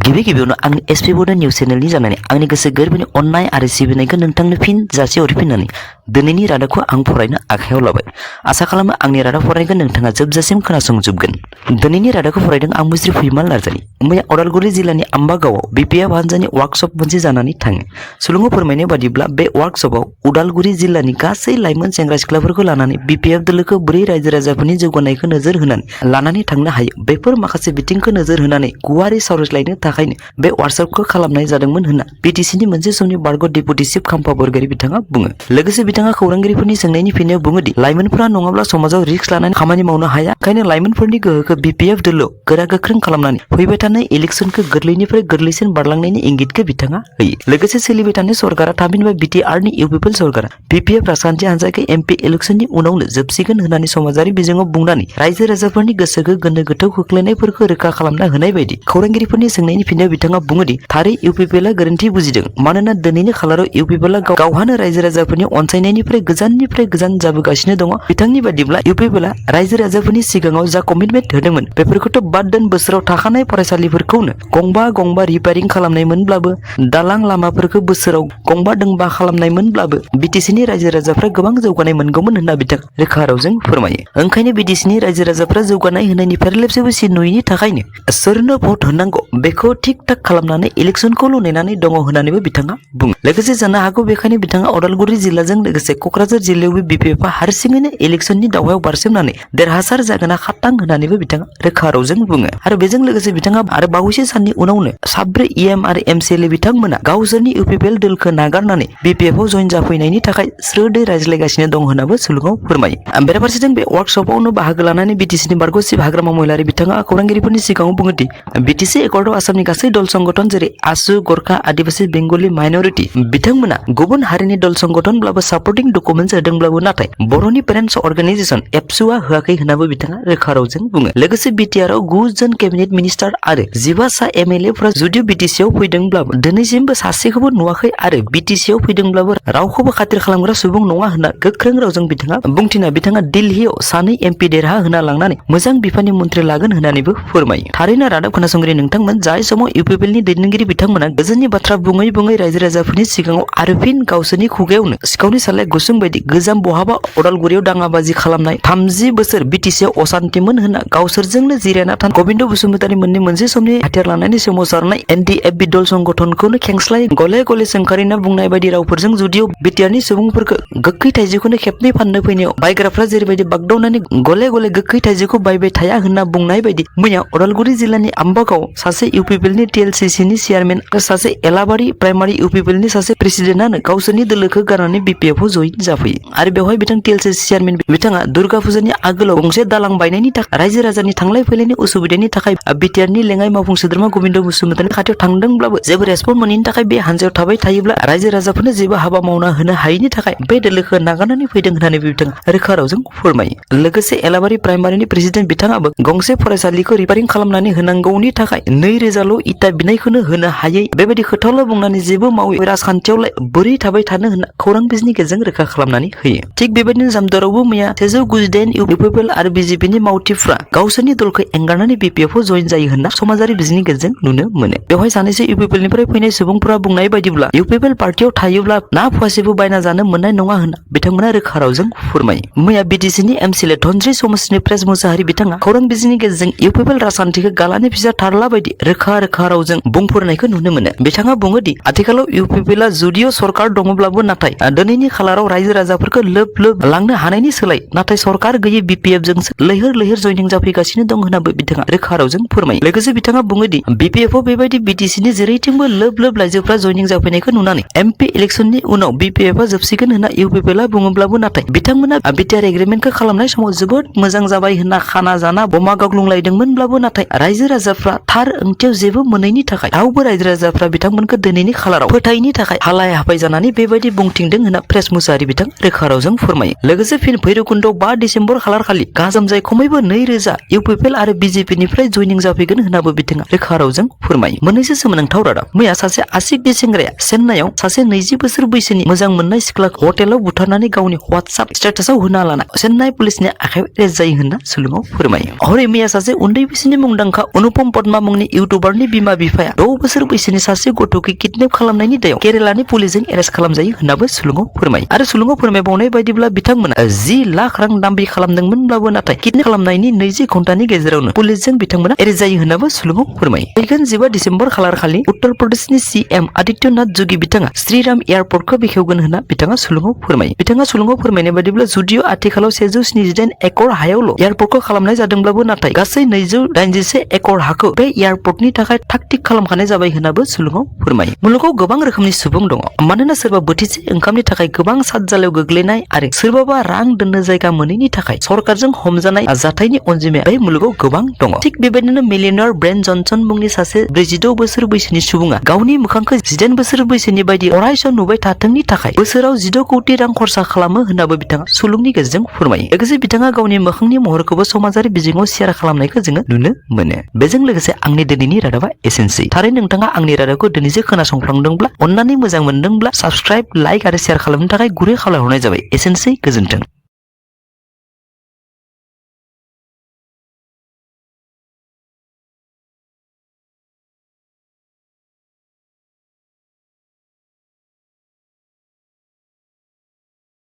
गिबि-गिबियावनो आंनि SP Bodoland news चेनेलनि जानानै आंनि गोसो गोरबोनि अननाय आरो सिबिनायखौ नोंथांनो फिन जासिहरफिननानै दिनैनि रादाबखौ आं फरायनो आखायाव लाबाय। आसा खालामो आंनि रादाब फरायनायखौ नोंथाङा जोबजासिम खोनासंजोबगोन। दिनैनि रादाबखौ फरायदों आं मुस्रि फैमाल नार्जारि। मैया अदालगुरि जिल्लानि आम्बागावआव बिपिएफ हानजानि वार्कशप मोनसे जानानै थाङो। सुलुङाव फोरमायनाय बादिब्ला बे वार्कशपआव उदालगुरि जिल्लानि गासै लाइमोन सेंग्रा सिख्लाफोरखौ लानानै बिपिएफ दोलोखौ बोरै रायजो राजाफोरनि जौगानायखौ नोजोर होनानै लानानै थांनो हायो बेफोर माखासे बिथिंखौ नोजोर होनानै गुवारै सावरायज्लायनो थाखायनो बे वार्कशपखौ खालामनाय जादोंमोन होनना बिटिसिनि मोनसे समनि बारग' डेपुटि चिफ खाम्फा बरगयारी बिथाङा बुङो। लोगोसे बिथाङा खौरांगिरिफोरनि सोंनायनि फिननायाव बुङोदि लाइमोनफोरा नङाब्ला समाजाव रिस्क लानानै खामानि मावनो हाया, ओंखायनो लाइमोनफोरनि गोहोखौ बिपिएफ दोलोआव गोरा गोख्रों खालामनानै फैबाय थानाय इलेक्सनखौ गोरलैनिफ्राय गोरलैसिन बारलांनायनि इंगितखौ बिथाङा होयो। लोगोसे सोलिबाय थानाय सरकारा थामहिनबा बिटिआरनि इउपिपिएल सरकारा बिपिएफ राजखान्थि हान्जाखौ एमपि इलेक्सननि उनावनो जोबसिगोन होननानै समाजारि बिजोङाव बुंनानै रायजो राजाफोरनि गोसोखौ गोनो गोथौ खोख्लैनायफोरखौ रोखा खालामना होनाय बायदि खौरांगिरिफोरनि सोंनायनि फिननायाव बिथाङा बुङोदि थारै इउपिपिएलआ गोरोन्थि बुजिदों, मानोना दिनैनि खालाराव इउपिपिएलआ गावहानो रायजो राजाफोरनि अनसायनायनिफ्राय गोजान जाबोगासिनो दङ। बिथांनि बादिब्ला इउपिपिएलआ रायजो राजाफोरनि सिगाङाव जा कमिटमेन्ट होदोंमोन बेफोरखौथ' बाद दोन, बोसोराव थाखानाय फरायसालिफोरखौनो गंबा रिपेयारिं खालामनायमोनब्लाबो, दालां लामाफोरखौ बोसोराव गंबा खालामनायमोनब्लाबो बिटिसिनि रायजो राजाफ्रा गोबां जौगानाय मोनगौमोन होनना बिथाङा रोखा रावजों फोरमायो। ओंखायनो बिटिसिनि रायजो राजाफ्रा जौगानाय होनायनि फेरलेबसेबो सिन नुयिनि थाखायनो सोरनो भट होनांगौ बेखौ थिक थाक खालामनानै इलेक्सनखौल' नेनानै दङ होननानैबो बिथाङा बुङो। लोगोसे जानो हागौ बेखायनो बिथाङा अदालगुरि जिल्लाजों लोगोसे क'क्राझार जिल्लायावबो बिपिएफआ हारसिङैनो इलेक्सननि दावहायाव बारसोमनानै देरहासार जागोना खाथां होननानैबो बिथाङा रोखा रावजों बुङो। आरो बेजों लोगोसे बिथाङा आरो बावैसो साननि उनावनो 4 EM आरो MCLA बिथांमोना गावसोरनि इउपिपिएल दोलखौ नागारनानै बिपिएफआव जइन जाफैनायनि थाखाय स्रोदै रायज्लायगासिनो दं होननाबो सुलुङाव फोरमायो। बेराफारसेथिं बे वार्कशपआवनो बाहागो लानानै बिटिसिनि बारग' चिफ हाग्रामा महिलारि बिथाङा खौरांगिरिफोरनि सिगाङाव बुङोदि बिटिसि एकर्डआव आसामनि गासै दल संगठन जेरै आसु, गरखा, आदिबासि, बेंगलि, माइनरिटि बिथांमोना गुबुन हारिनि दल संगठनब्लाबो सापर्टिं डकुमेन्टस होदोंब्लाबो नाथाय बर'नि पेरेन्टस अर्गानाइजेसन एबसुआ होआखै होननाबो बिथाङा रोखा रावजों बुङो। लोगोसे बिटिआरआव 9 जन केबिनेट मिनिस्टार आरो 15 सा एमएलएफोरा जुदिও बिटिसिआव फैदोंब्लाबो दिनैसिमबो सासेखौबो नुवाखै आरो बिटिसिआव फैदोंब्लाबो रावखौबो खाथिर खालामग्रा सुबुं नङा होनना गोख्रों रावजों बिथाङा बुंथिना बिथाङा दिल्लीयाव 2 MP देरहा होना लांनानै मोजां बिफाननि मन्थ्रि लागोन होननानैबो फोरमायो। थारैनो रादाब खोनासंगिरि नोंथांमोन, जाय समाव इउपिपिएलनि दैदेनगिरि बिथांमोना गोजोननि बाथ्रा बुङै रायजो राजाफोरनि सिगाङाव आरो फिन गावसोरनि खुगायावनो सिखावनि सालाय गुसुं बायदि गोजाम बहाबा अदालगुरियाव दाङाबाजि खालामनाय 30 बोसोर बिटिसिआव असान्तिमोन होनना गावसोरजोंनो जिरायना थान गबिन्द बसुमतारी मोननि मोनसे समनि हाथियार लानायनि सोमावसारनाय एनडिएफबि दल संगठनखौनो खेंस्लाय गले सोंखारिना बुंनाय बायदि रावफोरजों जुदिও बिटिआरनि सुबुंफोरखौ गोखै थाइजौखौनो खेबनै फाननो फैनायाव बायग्राफ्रा जेरैबायदि बागदावनानै गले गोखै थाइजौखौ बायबाय थाया होनना बुंनाय बायदि मैया अदालगुरि जिल्लानि आम्बागाव सासे इउपिपिएलनि टिएलसिसिनि चेयारमेन आरो सासे एलाबारि प्राइमारि इउपिपिएलनि सासे प्रेसिडेन्टआनो गावसोरनि दोलोखौ गारनानै बिपिएफआव जइन जाफैयो। आरो बेवहाय बिथां टिएलसिसि चेयारमेन बिथाङा दुर्गा फुजानि आगोलाव गंसे दालां बायनायनि थाखाय रायजो राजानि थांलाय फैलायनि उसुबिदानि थाखाय बिटिआरनि लेङाइ मावफुं सोद्रोमा गबिन्द बसुमतारीनि खाथियाव थांदोंब्लाबो जेबो रेसपन्स मोनैनि थाखाय बे हानजायाव थाबाय थायोब्ला रायजो राजाफोरनो जेबो हाबा मावना होनो हायैनि थाखाय बे दोलोखौ नागारनानै फैदों होननानै बिथाङा रोखा रावजों फोरमायो। लोगोसे एलाबारि प्राइमारिनि प्रेसिडेन्ट बिथाङाबो गंसे फरायसालिखौ रिपेयारिं खालामनानै होनांगौनि थाखाय 2,000ल' इटा बिनायखौनो होनो हायै बेबायदि खोथाल' बुंनानै जेबो मावै राजखान्थियावलाय बोरै थाबाय थानो होनना खौरां बिजनि गेजेरजों रोखा खालामनानै होयो। थिग बेबायदिनो जामदारावबो मैया 198 इउपिपिएल आरो बिजेपिनि मावथिफ्रा गावसोरनि दलखौ एंगारनानै बिपिएफआव जइन जायो होनना समाजारि बिजनि गेजेरजों नुनो मोनो। बेवहाय सानैसो इउपिपिएलनिफ्राय फैनाय सुबुंफोरा बुंनाय बायदिब्ला इउपिपिएल पार्टियाव थायोब्ला ना फुवासेबो बायना जानो मोननाय नङा होनना बिथांमोना रोखा रावजों फोरमायो। मैया बिटिसिनि एमसिएलए धनस्री समाजनि प्रेस मुसाहारि बिथाङा खौरां बिजनि गेजेरजों इउपिपिएल राजखान्थिखौ गालानि फिसा थारला बायदि रोखा रावजों बुंफोरनायखौ नुनो मोनो। बिथाङा बुङोदि आथिखालाव इउपिपिएलआ जुदिও सरकार दङब्लाबो नाथाय दिनैनि खालाराव रायजो राजाफोरखौ लोब लांनो हानायनि सोलाय नाथाय सरकार गैयै बिपिएफजोंसो लैहोर जयनिं जाफैगासिनो दं होननाबो बिथाङा रोखा रावजों फोरमायो। लोगोसे बिथाङा बुङोदि बिपिएफआव बेबायदि बिटिसिनि जेरैथिंबो लोब लाइजोफ्रा जयनिं जाफैनायखौ नुनानै एमपि इलेक्सननि उनाव बिपिएफआ जोबसिगोन होनना इउपिपिएलआ बुङोब्लाबो नाथाय बिथांमोना बिटिआर एग्रिमेन्टखौ खालामनाय समाव जोबोद मोजां जाबाय होनना खाना जाना बमा गावग्लुंलायदोंमोनब्लाबो नाथाय रायजो राजाफ्रा थार ओंथियाव जेबो मोनैनि थाखाय रावबो रायजो राजाफ्रा बिथांमोनखौ दिनैनि खालाराव फोथायैनि थाखाय हालाय हाफाय जानानै बेबायदि बुंथिंदों होनना प्रेस इलियास मुसाहारि बिथां रोखा रावजों फोरमायो। लोगोसे फिन भैरबकुन्दआव 5 डिसेम्बर खालारखालि गाहामजाय खमैबो 2000 इउपिपिएल आरो बिजेपिनिफ्राय जयनिं जाफैगोन होननाबो बिथाङा रोखा रावजों फोरमायो। मोननैसो सोमोनांथाव रादाब। मैया सासे आसिक सेंग्राया चेन्नाइआव सासे 20 बोसोर बैसोनि मोजां मोननाय सिख्लाखौ हटेलाव बुथारनानै गावनि WhatsApp स्टेटासआव होना लाना चेन्नाइ पुलिसनि आखायाव एरेस्ट जायो होनना सुलुङाव फोरमायो। हरै मैया सासे उन्दै बैसोनि मुंदांखा अनुपम पद्मा मुंनि इउटुबारनि बिमा बिफाया 6 बोसोर बैसोनि सासे गथ'खौ किडनेप खालामनायनि दायाव केरेलानि पुलिसजों एरेस्ट खालामजायो होननाबो सुलुङाव फोरमायो। आरो सुलुङाव फोरमायबावनाय बायदिब्ला बिथांमोना 10 लाख रां दाबि खालामदोंमोनब्लाबो नाथाय किडनेप खालामनायनि 20 घन्टानि गेजेरावनो पुलिसजों बिथांमोना एरेस्ट जायो होननाबो सुलुङाव फोरमायो। फैगोन 15 डिसेम्बर खालारखालि उत्तर प्रदेशनि सीएम आदित्यनाथ जोगी बिथाङा श्रीराम एयारपर्टखौ बेखेवगोन होनना बिथाङा सुलुङाव फोरमायो। बिथाङा सुलुङाव फोरमायनाय बायदिब्ला जुदिअ आथिखालाव 178 एकड़ हायावल' एयारपर्टखौ खालामनाय जादोंब्लाबो नाथाय गासै 281 एकड़ हाखौ बे एयारपर्टनि थाखाय थाग-थिग खालामखानाय जाबाय होननाबो सुलुङाव फोरमायो। मुलुगाव गोबां रोखोमनि सुबुं दङ। मानोना सोरबा बोथिसे ओंखामनि थाखाय गोबां सादजालायाव गोग्लैनाय आरो सोरबाबा रां दोननो जायगा मोनैनि थाखाय सरकारजों हमजानाय जाथायनि अनजिमाया बे मुलुगाव गोबां दङ। थिग बेबायदिनो मिलियनार ब्रेन जनसन मुंनि सासे 46 बोसोर बैसोनि सुबुङा गावनि मोखांखौ 18 बोसोर बैसोनि बायदि अरायसम नुबाय थाथोंनि थाखाय बोसोराव 16 कौटि रां खरसा खालामो होननाबो बिथाङा सुलुंनि गेजेरजों फोरमायो। लोगोसे बिथाङा गावनि मोखांनि महरखौबो समाजारि बिजोङाव शेयार खालामनायखौ जोङो नुनो मोनो। बेजों लोगोसे आंनि दिनैनि रादाबा एसेनोसै। थारैनो नोंथाङा आंनि रादाबखौ दिनैसो खोनासंफ्लांदोंब्ला अननानै मोजां मोनदोंब्ला साबस्क्राइब, लाइक आरो शेयार खालामनो थाखाय गुरै खावलायहरनाय जाबाय। एसेनोसै, गोजोन्थों।